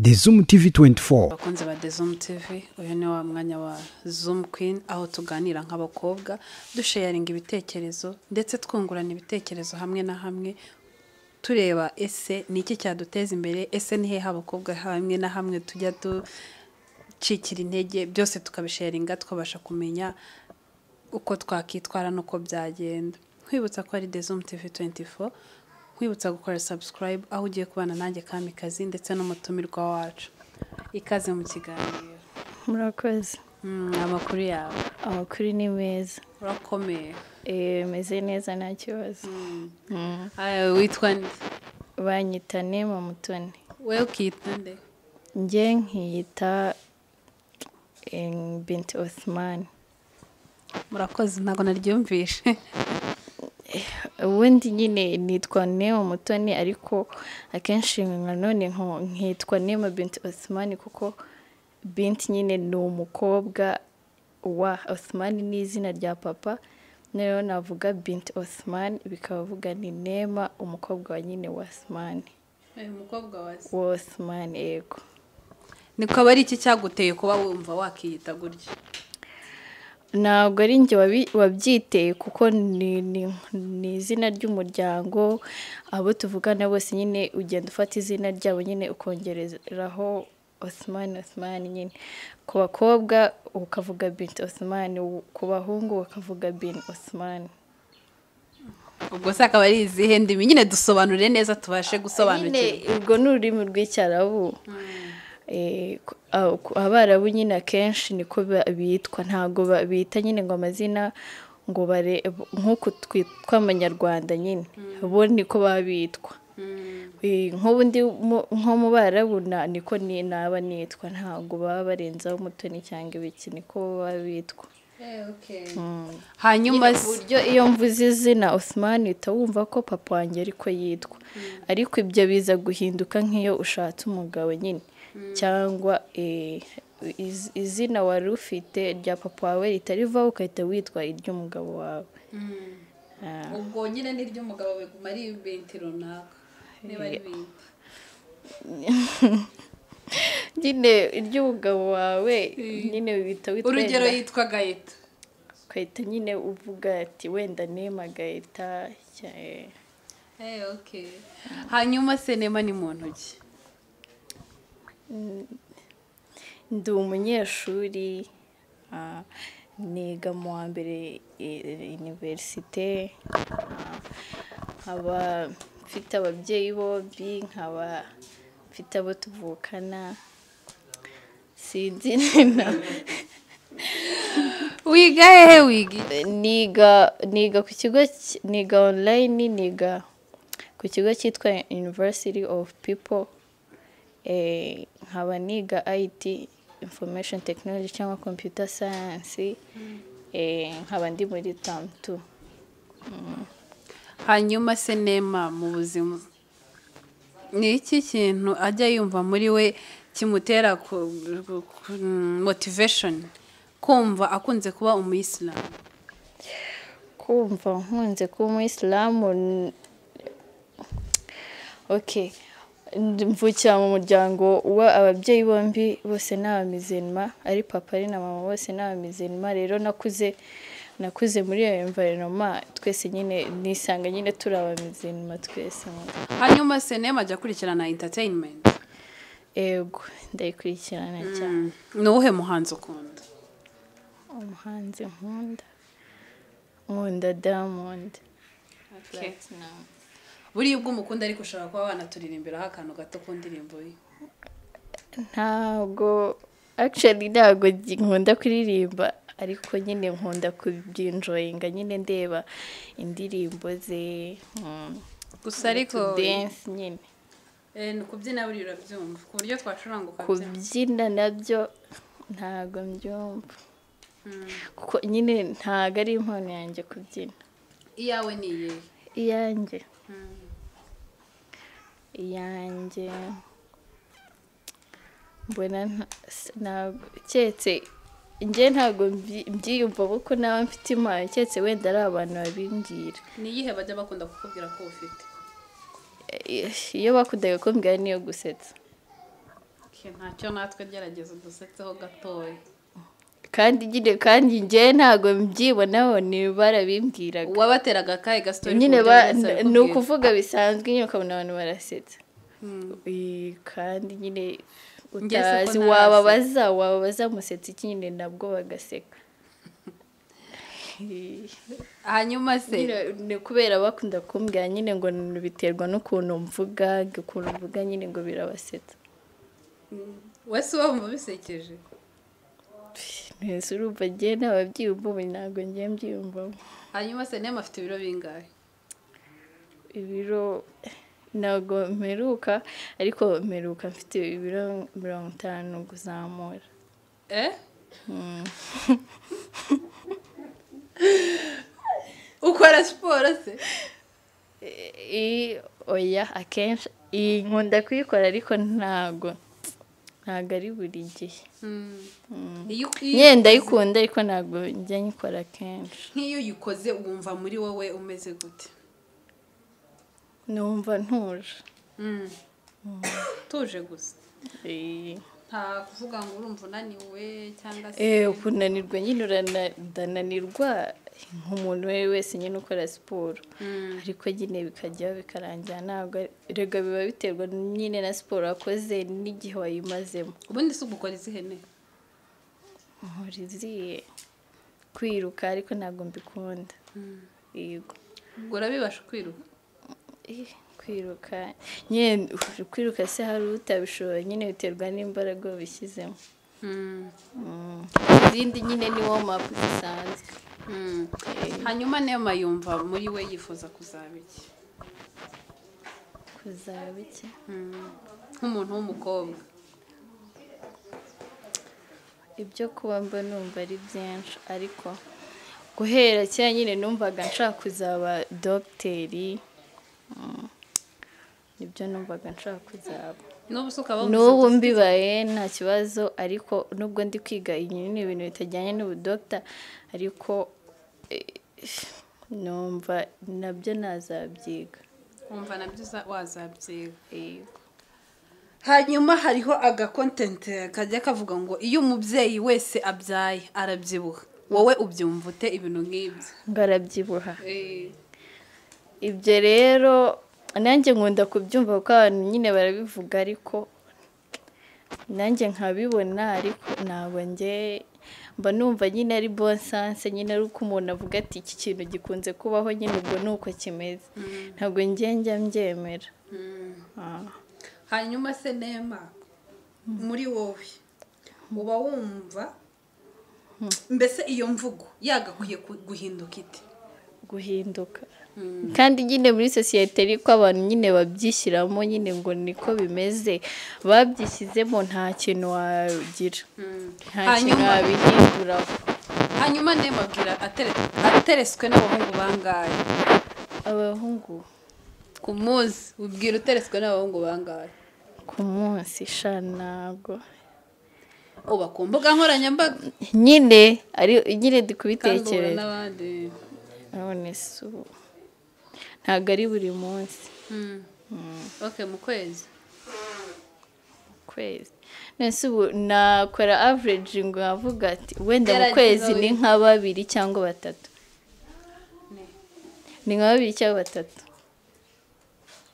The Zoom TV 24. Abakunzi ba The Zoom TV, uyu ni wa mwanya wa Zoom Queen, aho tuganira nk'abakobwa, dusharinga ibitekerezo ndetse twungurana ibitekerezo hamwe na hamwe, tureba ese ni iki cyaduteza imbere, ese ni hehe abakobwa hamwe na hamwe tujya ducikira intege, byose tukabisharinga tukabasha kumenya uko twakitwara n'uko byagenda. Nkwibutsa ko ari The Zoom TV 24, nkwibutsa gukora subscribe aho ugiye kubana nanjye Kamikazi ndetse n'umutumirwa wacu. Ikaze mu kiganiro. Murakoze. Amakuru yawe? Amakuru ni meza. Urakomeye? Meze neza, nta kibazo. Witwa nde? Banyita Nema Mutoni. Wewe ukiyita nde? Njye nkiyita Binti Othman. Murakoze, ntabwo naryumvishe. Ubundi nyine nitwa Nema Mutoni, ariko akenshi nanone nkitwa Nema Binti Othman, kuko Binti nyine ni umukobwa wa Othman, ni izina rya papa. Rero navuga Binti Othman bikavuga ni Nema umukobwa wa nyine wa Othman. Umukobwa wa Othman, yego. Niko ari iki cyaguteye kuba wumva wakiyita gutya? Ntabwo ari njye wabyiteye, kuko ni izina ry'umuryango, abo tuvugana bose nyine ugenda ufata izina ryabo nyine ukongereraho Othman, Othman nyine. Ku bakobwa ukavuga Binti Othman, ku bahungu bakavuga Bin Othman. Ubwo se akaba ari izihe ndimi nyine? Dusobanurire neza tubashe gusobanukirwa. Ubwo ni ururimi rw'Icyarabu. Abarabu nyine akenshi niko bitwa, ntabwo bita nyine ngo amazina ngo bare nk'uko twitwa Abanyarwanda nyine, bo niko babitwa. Nk'ubundi nko mu Barabu niko naba nitwa, ntabwo baba barenzaho Mutoni cyangwa ibiki, niko baba bitwa. Hanyuma uburyo iyo mvuze izina Othman uhita wumva ko papa wanjye ariko yitwa, ariko ibyo biza guhinduka nk'iyo ushatse umugabo nyine, cyangwa izina wari ufite rya papa wawe ritarivaho ugahita witwa iry'umugabo wawe. Ubwo nyine n'iry'umugabo biguma ari Binti runaka, niba ari Binti nyine iry'umugabo wawe nyine bita witwa, urugero yitwa Gaeta, ugahita nyine uvuga ati wenda Nema Gaeta. Okay. Hanyuma se Nema ni muntu ki? Ndi umunyeshuri, niga mu wa mbere universite, nkaba mfite ababyeyi bombi, nkaba mfite abo tuvukana, sinzi. Wiga hehe? Wiga? Niga ku kigo, niga online, niga ku kigo cyitwa University of People. Nkaba niga IT, Information Technology cyangwa Computer Science, nkaba ndi muri term 2. Hanyuma se Nema mu buzima ni iki kintu ajya yumva muri we kimutera motivation kumva akunze kuba umuyisilamu? Kumva nkunze kuba umuyisilamu, okay, mvukira mu muryango wa ababyeyi bombi bose ni abamizirima, ari papa ari na mama bose ni abamizirima. Rero nakuze muri iyo environment, twese nyine nisanga nyine turi abamizirima twese. Hanyuma se Nema ajya akurikirana entertainment? Ego, ndayikurikirana cyane. Ni uwuhe muhanzi ukunda? Umuhanzi nkunda Diamond. Buriya ubwo umukunda, ariko ushobora kuba wanaturirimbiraho akantu gato ku ndirimbo ye. Ntabwo actually ntabwo nkunda kuririmba, ariko nyine nkunda kubyenjoyinga nyine ndeba indirimbo ze gusa. Ariko dance nyine. Ni kubyina buriya urabyumva ku buryo twacuranga ukabyina? Kubyina nabyo ntabwo mbyumva, kuko nyine ntabwo ari impano yanjye kubyina. Iyawe ni iyihe? Iyanjye mbona keretse njye ntabwo mbyiyumva kuko nawe mfite impano, keretse wenda ari abantu babimbwira. Ni iyihe bajya bakunda kukubwira ko ufite? Iyo bakundaga kumbwira niyo gusetsa. Okay, ntacyo natwe gerageza dusetseho gatoya. Kandi nyine kandi njye ntago mbyibonaho, ni barabimbwiraga. Wabateraga akahe gastori nyine ku buryo buri wese ni abikubwira? ukuvuga bisanzwe nyine ukabona abantu barasetsa. Kandi nyine Njye se ko utazi ntaraseka. wababaza musetsa iki nyine nabwo bagaseka. Hanyuma se Nyine ni kubera bakunda kumbwira nyine ngo biterwa n'ukuntu mvuga, ngo ukuntu mvuga nyine ngo birabasetsa. Wese uba wumva bisekeje? Ntese urumva njye ntababyiyumvamo, ntabwo njye mbyiyumvamo. Hanyuma se Nema afite ibiro bingahe? Ibiro ntabwo mperuka, ariko mperuka mfite ibiro 50 kuzamura. Ukora siporo se? Oya, akenshi iyi nkunda kuyikora ariko ntabwo ari buri gihe. Iyo Nyine ndayikunda ariko ntabwo njya nyikora kenshi. Nk'iyo uyikoze wumva muri wowe umeze gute? Numva ntuje. Tuje gusa. Nta kuvuga ngo urumva unaniwe cyangwa se Kunanirwa nyine urananirwa nk'umuntu uwo ari we wese nyine ukora siporo. Ariko nyine bikajyaho bikarangira, ntabwo erega biba biterwa nyine na siporo wakoze n'igihe wayimazemo. Ubundi se ugukora izihe ne? Nkora izihe? Kwiruka ariko ntabwo mbikunda. Yego. Ubwo urabibasha kwiruka? Kwiruka nyine, kwiruka se hari utabishoboye nyine biterwa n'imbaraga wabishyizemo. Izindi nyine ni warm up zisanzwe. Hanyuma Nema yumva muri we yifuza kuzaba iki? Kuzaba iki? Nk'umuntu w'umukobwa. Ibyo kuba mba numva ari byinshi, ariko guhera kera nyine numvaga nshaka kuzaba dogiteri. Nibyo numvaga nshaka kuzaba. N'ubu se ukaba wumva N'ubu ufite mbibaye nta kibazo, ariko nubwo ndi kwiga nyine ibintu bitajyanye n'ubudogita, ariko numva nabyo nazabyiga. Wumva nabyo wazabyiga. Yego. Hanyuma hariho agakontente kajya kavuga ngo iyo umubyeyi wese abyaye arabyibuha. Wowe ubyumva ute ibintu nk'ibyo? Ngo arabyibuha. Ibyo rero nanjye nkunda kubyumva kuko abantu nyine barabivuga, ariko nanjye nkabibona, ariko ntabwo njye mba numva nyine ari bon sens nyine ari uko umuntu avuga ati iki kintu gikunze kubaho nyine ubwo ni uko kimeze. Ntabwo njye njya mbyemera. Hanyuma se Nema, muri wowe uba wumva mbese iyo mvugo yagakwiye guhinduka ite? Guhinduka. Kandi nyine muri sosiyete ariko abantu nyine babyishyiramo nyine ngo niko bimeze, babyishyizemo nta kintu wagira. Nta kintu wabihinduraho. Hanyuma Nema abwira atereswe n'abahungu bangahe? Abahungu ku munsi ubwira utereswe n'abahungu bangahe? Ku munsi sha ntabwo. Uba ku mbuga nkoranyambaga nyine ari nyine ndi kandi uhura kubitekereza. n'abandi. None se ubu ntabwo ari buri munsi. Okay, mu kwezi. Kwezi. None se ubu nakora average ngo nkavuga ati wenda mu Gerageza kwezi ni we. nka 2 cyangwa 3. Ni nka 2 cyangwa 3.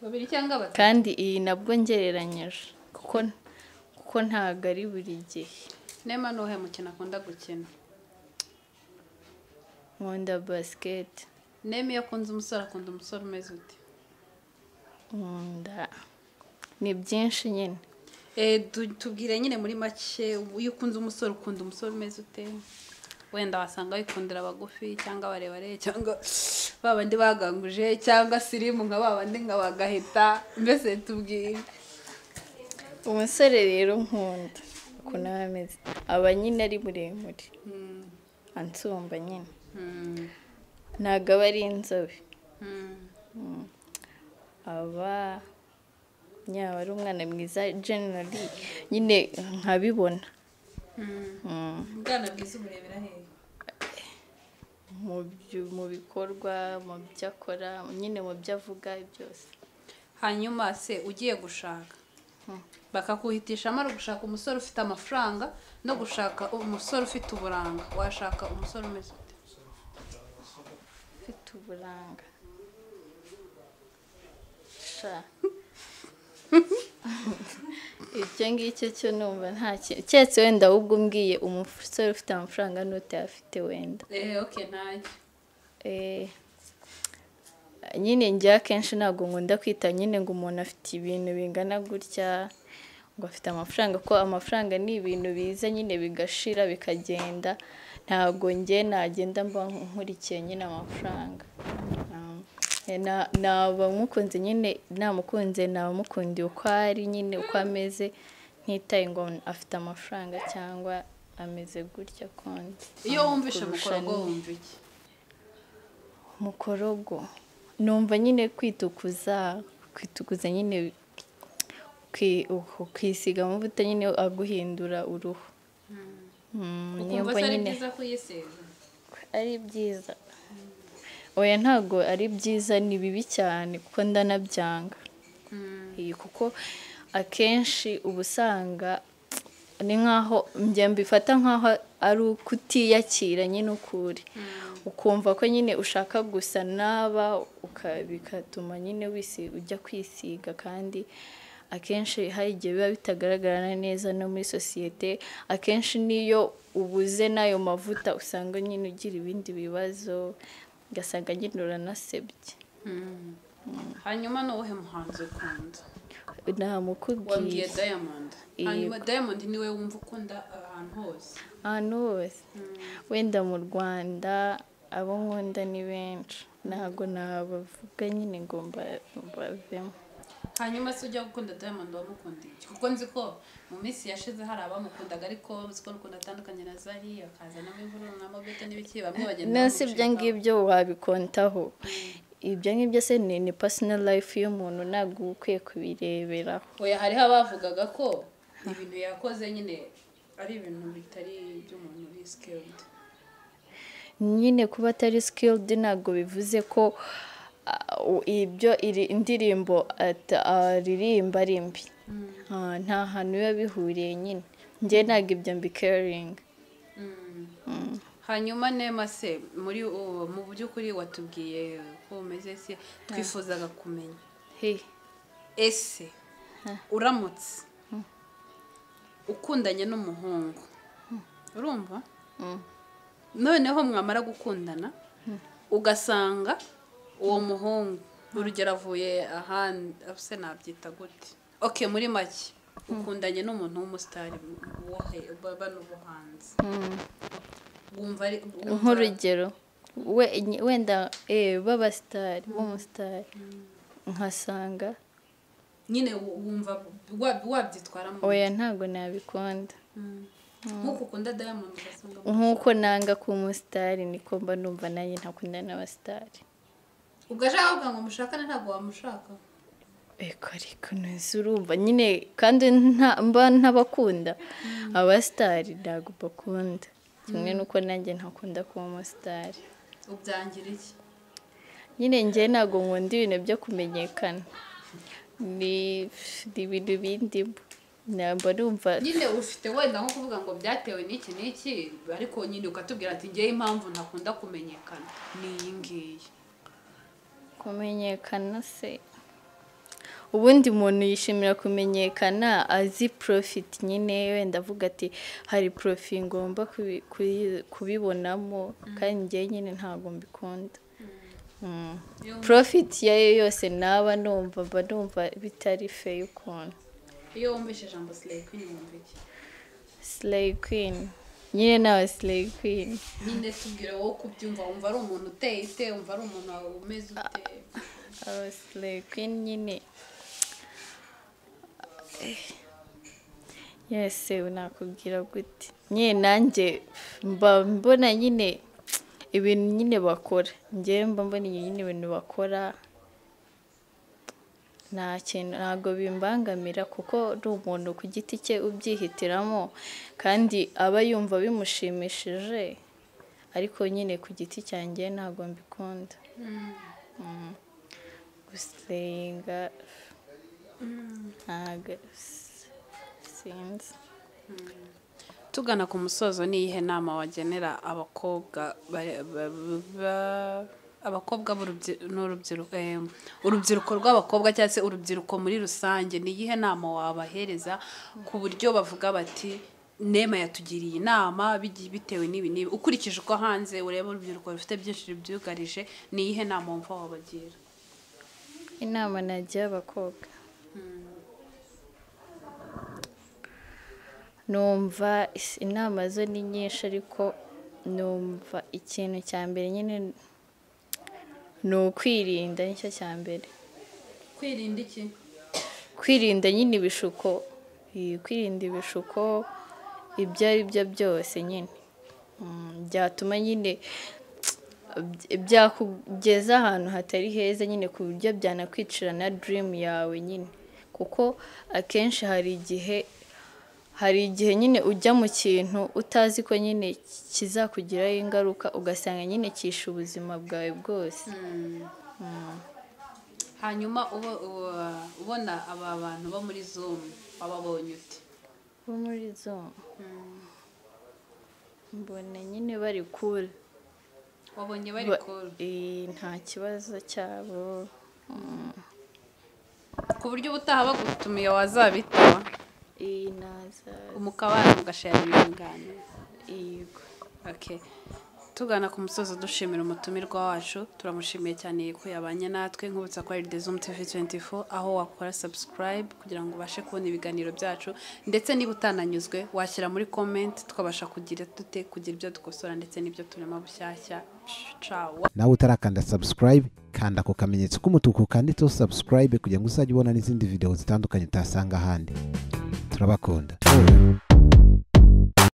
2 cyangwa 3. Kandi iyi nabwo ngereranyije kuko ntabwo ari buri gihe. Nema nuhe mukino akunda gukina? Nkunda basket. Nema iyo akunze umusore akunda umusore umeze ute? Nkunda ni byinshi nyine. Tubwire nyine muri make, iyo ukunze umusore ukunda umusore umeze ute? Wenda wasanga wikundira abagufi cyangwa abarebare cyangwa babandi baganguje cyangwa sirimu nka babandi nka bagahita, mbese tubwire. Umusore rero nkunda ukuntu aba ameze, aba nyine ari muremure. Ansumba nyine. Ntabwo aba ari inzobe. Aba nyaba ari umwana mwiza generally nyine nkabibona. Ubwana bwiza uburebera hehe? Mu bikorwa, mu byo akora, nyine mu byo avuga byose. Hanyuma se ugiye gushaka Bakakuhitishamo ari ugushaka umusore ufite amafaranga no gushaka umusore ufite uburanga, washaka umusore umeze ute? Ufite uburanga sha ibyo ngicyo cyo numva nta kintu, keretse wenda ahubwo umbwiye umusore ufite amafaranga n'utayafite wenda. Okay, ntacyo. Nyine njye akenshi ntabwo nkunda kwita nyine ngo umuntu afite ibintu bingana gutya ngo afite amafaranga, ko amafaranga ni ibintu biza nyine bigashira bikagenda, ntabwo njye nagenda mba nkurikiye nyine amafaranga. Naba mukunze nyine, namukunze naba mukundiye uko ari nyine, uko ameze, ntitaye ngo afite amafaranga cyangwa ameze gutya kundi. Iyo wumvishe mukorogo wumva iki? Mukorogo numva nyine kwitukuza nyine, kwisiga amavuta nyine aguhindura uruhu. Ukumva ari byiza kuyisiga? Ari byiza. Oya ntago ari byiza, ni bibi cyane kuko ndanabyanga. Kuko akenshi uba usanga ni nkaho njye mbifata nkaho ari ukutiyakira nyine ukuri, ukumva ko nyine ushaka gusa naba, bikatuma nyine ujya kwisiga, kandi akenshi hari igihe biba bitagaragara neza no muri sosiyete. Akenshi niyo ubuze n'ayo mavuta usanga nyine ugira ibindi bibazo, ugasanga nyine uranasebye. Hanyuma ni uwuhe muhanzi ukunda? Namukubwiye. Wambwiye Diamond. Hanyuma Diamond niwe wumva ukunda ahantu hose? Ahantu hose wenda mu Rwanda abo nkunda ni benshi, ntabwo nabavuga nyine ngo mbavemo. Hanyuma se ujya gukunda Diamond wamukundiye iki? Kuko nzi ko mu minsi yashize hari abamukundaga, ariko nzi ko n'ukuntu atandukanye na Zari, akazanamo imvururu na Mobetto n'ibiki, bamwe bagenda bamucikaho. Ibyo ngibyo wabikontaho, ibyo ngibyo se ni personal life y'umuntu, ntabwo ukwiye kubireberaho. Oya, hariho abavugaga ko ibintu yakoze nyine ari ibintu bitari iby'umuntu uri skilled. Nyine kuba atari skilled ntabwo bivuze ko ibyo indirimbo aririmba ari mbi. Nta hantu biba bihuriye nyine, njye ntabwo ibyo mbikaringa. Hanyuma Nema se muri mu by'ukuri watubwiye ko umeze se, twifuzaga kumenya ese uramutse ukundanye n'umuhungu, urumva noneho mwamara gukundana ugasanga uwo muhungu urugero avuye ahandi, se nabyita gute? Okay, muri make ukundanye n'umuntu w'umusitari bano bo hanze, wumva ari nk'urugero wenda b'abasitari b'umusitari, nkasanga nyine wumva wabyitwaramo? Oya ntabwo nabikunda. Nk'uko ukunda Diamond ugasanga nk'uko nanga ku musitari niko mba numva nanjye ntakunda n'abasitari. Ugashaka kuvuga ngo mushakane ntabwo wamushaka? Eko ariko urumva nyine kandi mba ntabakunda abasitari, ntabwo bakunda kimwe nuko nanjye ntakunda kuba umusitari. Ubyangira iki? Nyine njye ntabwo nkunda ibintu byo kumenyekana, ni ibintu bindi namba numva nyine ufite wenda nko kuvuga ngo byatewe n'iki n'iki, ariko nyine ukatubwira ati ngewe impamvu ntakunda kumenyekana ni iyi ngiyi. Kumenyekana se ubundi umuntu yishimira kumenyekana azi profit nyine, wenda avuga ati hari profit ngomba kubibonamo, kandi njye nyine ntabwo mbikunda. Profit yayo yose naba numva mba numva bitari fair ukuntu. Iyo wumvise ijambo Slay Queen wumva iki? Slay Queen nyine nawe Slay Queen nyine tubwire wowe kubyumva, wumva ari umuntu uteye ite, wumva ari umuntu umeze ute? Aba Slay Queen nyine yese nakubwira gute nyine nanjye mba mbona nyine ibintu nyine bakora, njye mba mbona nyine ibintu bakora nta kintu, ntabwo bimbangamira kuko ari umuntu ku giti cye ubyihitiramo kandi aba yumva bimushimishije, ariko nyine ku giti cyanjye ntabwo mbikunda. Gusenga Ntabwo sinzi. Tugana ku musozo, ni iyihe nama wagenera abakobwa abakobwa n'urubyiruko, urubyiruko rw'abakobwa cyangwa se urubyiruko muri rusange? Ni iyihe nama wabahereza ku buryo bavuga bati Nema yatugiriye inama bitewe n'ibi n'ibi, ukurikije uko hanze ureba urubyiruko rufite byinshi rubyugarije, ni iyihe nama wumva wabagira? Inama nagira abakobwa, numva inama zo ni nyinshi, ariko numva ikintu cya mbere nyine ni ukwirinda, nicyo cya mbere. Kwirinda iki? Kwirinda nyine ibishuko, kwirinda ibishuko ibyo ari byo byose nyine byatuma nyine byakugeza ahantu hatari heza nyine, ku buryo byanakwicira na dream yawe nyine, kuko akenshi hari igihe nyine ujya mu kintu utazi ko nyine kizakugiraho ingaruka, ugasanga nyine kishe ubuzima bwawe bwose. Hanyuma ubona aba bantu bo muri Zoom wababonye ute? Bo muri Zoom mbona nyine bari cool. Wabonye bari cool? Nta kibazo cyabo. Ku buryo ubutaha bagutumiye wazabitaba? Naza. Umukabana mugashare ibiganiro. Yego. Okay. Tugana ku musozo dushimira umutumirwa wacu, turamushimiye cyane ko yabanye natwe. Nkubutsa ko ari The Zoom TV 24, aho wakora subscribe kugira ngo ubashe kubona ibiganiro byacu, ndetse niba utananyuzwe washyira muri comment tukabasha kugira dute kugira ibyo dukosora ndetse n'ibyo turema bushyashya. Ciao. Nawe utarakanda subscribe, kanda ku kamenyetso k'umutuku kanditseho subscribe kugira ngo uzajye ubona n'izindi video zitandukanye utasanga ahandi. Turabakunda.